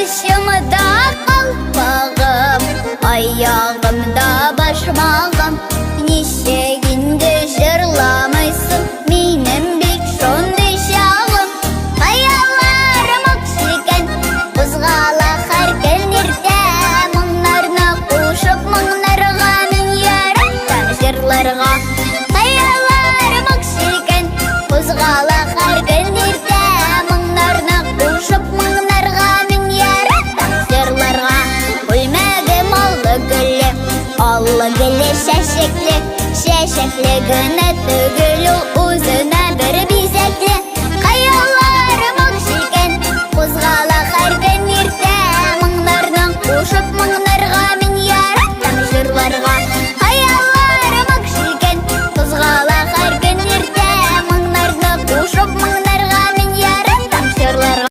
Башымда калпагым, аягымда башмагым. Ничек инде җырламыйсың, минем бит шундый чагым. Хыялларым ак җилкән, кузгала һәр көн иртә. Моңнарны кушып моңнарга мин яратам җырларга. Хыялларым ак җилкән, кузгала һәр көн иртә. Моңнарны кушып моңнарга мин яратам җырларга. Күлмәгем аллы гөлле, аллы гөлле чәчәкле, чәчәкле генә түгел ул.